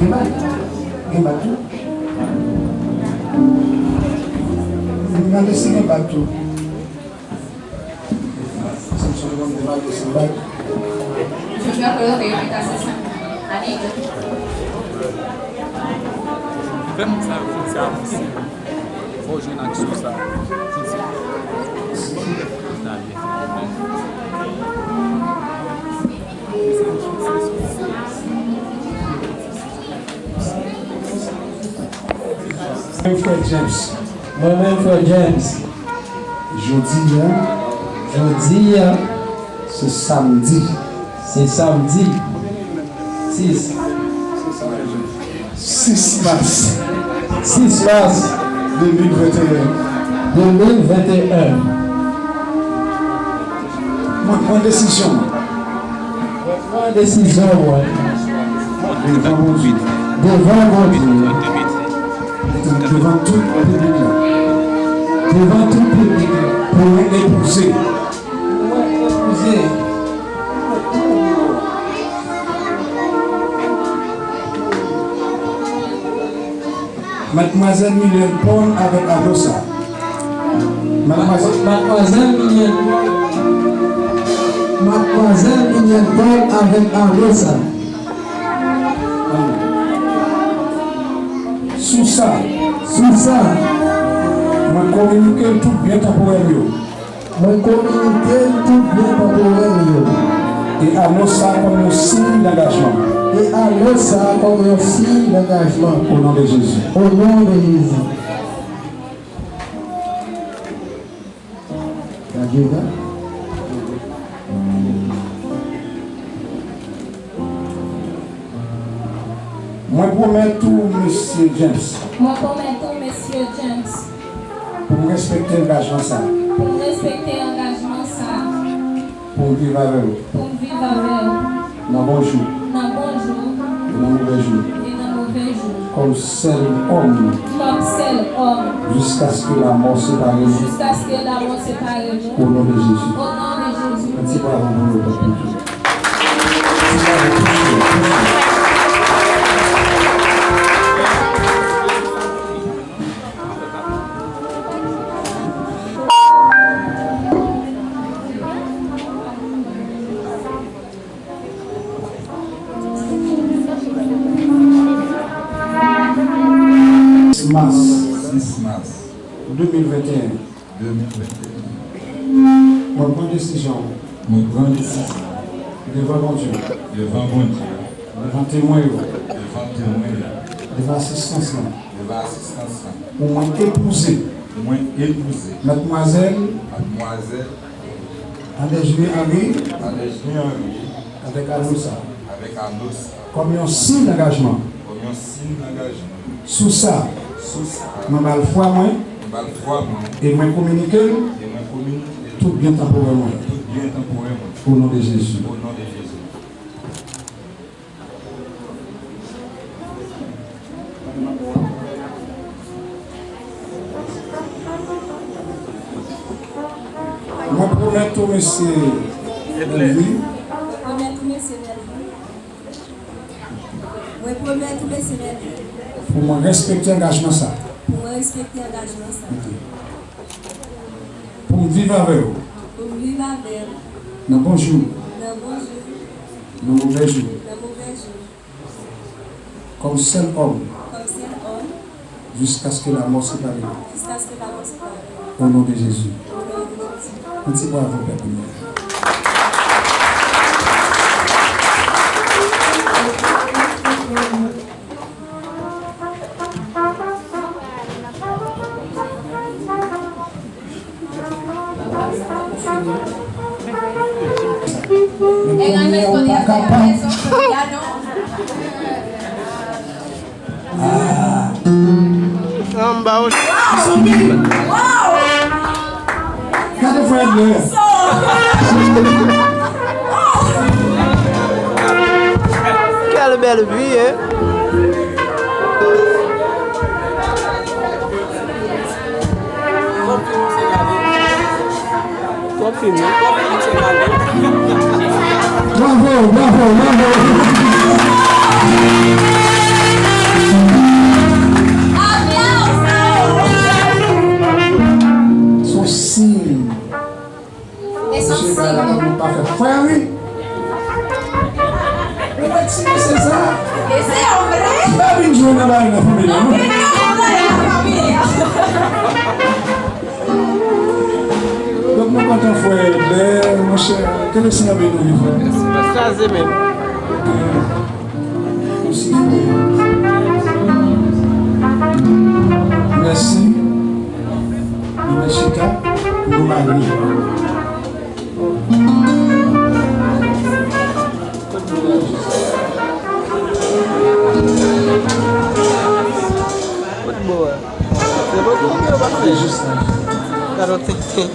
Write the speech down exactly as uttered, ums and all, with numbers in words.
Gen bak tou. M gade si gen bak tou. Si m sonje konn gen bak, si gen bak. Fè moun sa yo fin sa avanse. Fò w jwenn ak sou sa. Fin sa. Sa byen. Mwen menm, frè James. Mwen menm, frè James. Jodi a. Jodi a. Se samdi. Se samdi. Sis. Sis mas. Sis mas. De mil venteyen. De mil venteyen. Mwen pran desizyon mwen. Mwen pran desizyon mwen. Devan Bondye. Devan Bondye. Devan tout piblik la. Devan tout piblik la. Pou mwen epouze. Pou mwen epouze. Madmwazèl Milyèn Paul avèk Alosa. Madmwazèl. Madmwazèl Milyèn Paul. Madmwazèl Milyèn Paul avèk Alosa. Sou sa. Sou sa. Mwen kominike tout byen tanporè m yo. Mwen kominike tout byen tanporè m yo. E anons sa kòm yon siy dangajman. E anons sa kòm yon siy dangajman. O non de Jezi. O non de Jezi. Gade la. Mwen pwomèt ou, mesye James. Mwen pwomèt ou, mesye James. Pou m respekte angajman sa a. Pou m respekte angajman sa a. Pou m viv avè w. Pou m viv avè w. Nan bon jou. Nan bon jou. E nan movè jou. E nan movè jou. Kòm sèl òm. Kòm sèl òm. Jiskaske lamò separe nou. Jiskaske lamò separe nou. O non de Jezi. O non de Jezi. Yon ti bravo pou nou, pèp mwen. Ti bravo pou nou. Sis mas. Sis mas. De mil venteyen. De mil venteyen. Mwen pran desizyon. Mwen pran desizyon. Devan Bondye. Devan Bondye. Devan temwen yo. Devan temwen yo. Devan asistans lan. Devan asistans lan. Pou mwen epouze. Pou mwen epouze. Madmwazèl. Madmwazèl. Adèjini Henry. Adèjini Henry. Avèk Anosa. Avèk Anosa. Kòm yon siy dangajman. Kòm yon siy dangajman. Sou sa. Sou sa. Mwen ba l fwa mwen. Mwen ba l fwa mwen. E mwen kominike l. E mwen kominike l. Tout byen tanporè mwen. Tout byen tanporè mwen. O non de Jezi. O non de Jezi. Mwen pwomèt ou, mesye Bellevue. Mwen pwomèt ou, mesye Bellevue. Mwen pwomèt ou, mesye Bellevue. Pou mwen respekte angajman sa. Pou mwen respekte angajman sa. Ok. Pou m viv avè w. Pou m viv avè w. Nan bon jou. Nan bon jou. Nan movè jou. Nan movè jou. Kòm sèl òm. Kòm sèl òm. Jiskaske lamò separe nou. Jiskaske lamò separe nou. O non de Jezi. O non de Jezi. Yon ti bravo, pèp mwen. Anba w. Gade frè Edler. Quelle belle vie, hein? Twòp fim, wi. Bravo, bravo, bravo. Ay, nan fanmi la, non? Donk, nou kontan, frè Edler, monchè. Ke le Senyè beni w, frè. Mèsi, pastè. Kraze menm. Mèsi, frè. Mèsi. Nou mèt chita. Nou mare. Kot bo a? Se bon, bon, bon, bon. Gade yon tenten.